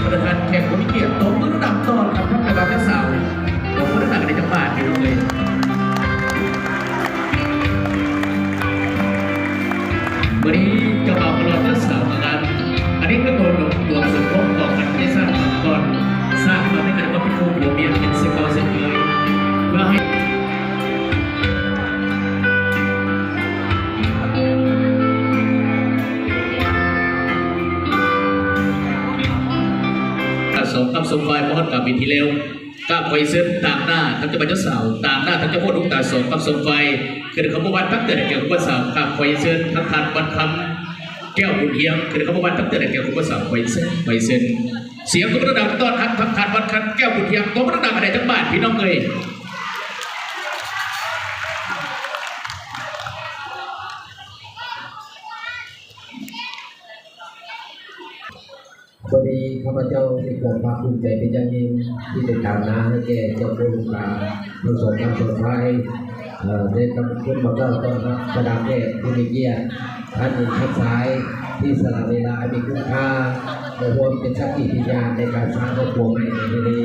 ປະທານແຂກຜູ້ມີກຽດ ຕົບມືດັງໆ ຕ້ອນຮັບທັງເຈົ້າບ່າວເຈົ້າສາວ ຕົບມືດັງໆ ກັນໄດ້ຈັກບາດ ພີ່ນ້ອງເອີຍ. ມື້ນີ້ເຈົ້າບ່າວມາລອດເຈົ້າສາວມາງານ ອັນນີ້ຄືຕົວດວງສົມພົບຂອງກັນ ທີ່ສ້າງມາກ່ອນ ສ້າງມາໃນການເປັນຄູ່ຜົວເມຍ ເປັນເຊັ່ນເກົ່າເຊັ່ນເຄີຍ ເພື່ອໃຫ້ ທັງສອງກັບສອງຝ່າຍມາຮອດກາງເວທີແລ້ວ ກາບຂໍເຊີນຕາງໜ້າທັງເຈົ້າບ່າວເຈົ້າສາວ ຕາງໜ້າທັງເຈົ້າໂຄດລູກຕາສອງກັບສອງຝ່າຍ ຂຶ້ນເຂົ້າມາວັດທັງເຈົ້າແກ້ວກັບເຈົ້າສາວ ກາບຂໍເຊີນທັງທ່ານວັນຄຳ ແກ້ວບຸນຮຽງ ຂຶ້ນເຂົ້າມາວັດທັງເຈົ້າແກ້ວກັບເຈົ້າສາວ ຂໍເຊີນ ຂໍເຊີນ ສຽງຕົບມືດັງໆ ຕ້ອນຮັບທັງທ່ານວັນຄຳ ແກ້ວບຸນຮຽງ ຕົບມືດັງໆ ໃຫ້ໄດ້ຈັກບາດ ພີ່ນ້ອງເອີຍ. ມື້ນີ້ຂ້າພະເຈົ້າມີຄວາມພາກພູມໃຈເປັນຢ່າງຍິ່ງ ທີ່ໄດ້ຕາງໜ້າໃຫ້ແກ່ເຈົ້າໂຄດລູກຕາທັງສອງກັບສອງຝ່າຍ ເອີ ໄດ້ນຳຂຶ້ນມາກ່າວຕ້ອນຮັບບັນດາແຂກຜູ້ມີກຽດ ທ່ານຍິງທັດຊາຍ ທີ່ສະຫຼະເວລາອັນມີຄຸນຄ່າ ມາຮ່ວມເປັນສັກຂີພິຍານໃນການສ້າງຄອບຄົວໃໝ່ໃນມື້ນີ້.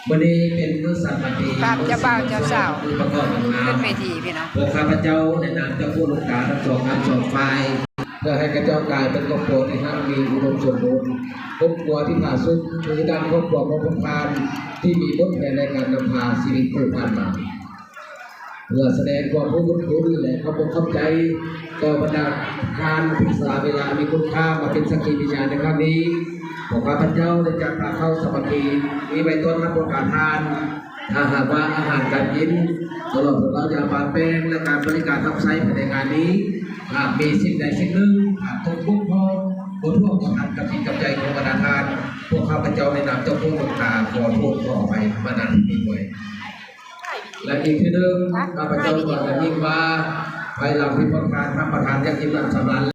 ມື້ນີ້ເປັນມື້ສັນວັນດີ ພາບເຈົ້າບ່າວເຈົ້າສາວ ມື້ປະກອບນາງງາມ ຂຶ້ນເວທີ ພີ່ນ້ອງ ພວກຂ້າພະເຈົ້າໃນນາມເຈົ້າໂຄດລູກຕາທັງສອງກັບສອງຝ່າຍ ເພື່ອໃຫ້ເຂົາເຈົ້າກາຍເປັນຄອບຄົວທີ່ຮັ່ງມີອຸດົມສົມບູນ, ຄອບຄົວທີ່ຜາສຸກ ຄືດັ່ງຄອບຄົວຂອງພວກທ່ານທີ່ມີບົດແຜນໃນການນຳພາຊີວິດຜູ້ຜ່ານມາ. ເພື່ອສະແດງຄວາມຮູ້ບຸນຄຸນ ແລະ ຂອບອົກຂອບໃຈຕໍ່ບັນດາທ່ານທີ່ສະຫຼະເວລາອັນມີຄຸນຄ່າມາເປັນສັກຂີພິຍານໃນຄັ້ງນີ້, ພວກຂ້າພະເຈົ້າໄດ້ຈັດພາເຂົ້າສາມັກຄີ ມີໄວ້ຕ້ອນຮັບພວກທ່ານ ຖ້າຫາກວ່າອາຫານການກິນ ຕະຫຼອດເຖິງເຫຼົ້າຢາປາແປ້ງ ແລະ ການບໍລິການຮັບໃຊ້ພາຍໃນງານນີ້ ຫາກມີສິ່ງໃດສິ່ງໜຶ່ງຂາດຕົກບົກຜ່ອງ ບໍ່ຖ້ວງບໍ່ທັນກັບຈິດກັບໃຈຂອງບັນດາທ່ານ, ພວກຂ້າພະເຈົ້າໃນນາມເຈົ້າໂຄດລູກຕາ ຂໍໂທດຂໍອະໄພມາ ນະທີ່ນີ້ດ້ວຍ. ແລະ ອີກເທື່ອໜຶ່ງ ຂ້າພະເຈົ້າຫວັງຢ່າງຍິ່ງວ່າ ພາຍຫຼັງທີ່ພວກທ່ານຮັບປະທານຢ່າງອີ່ມໜຳສຳລານ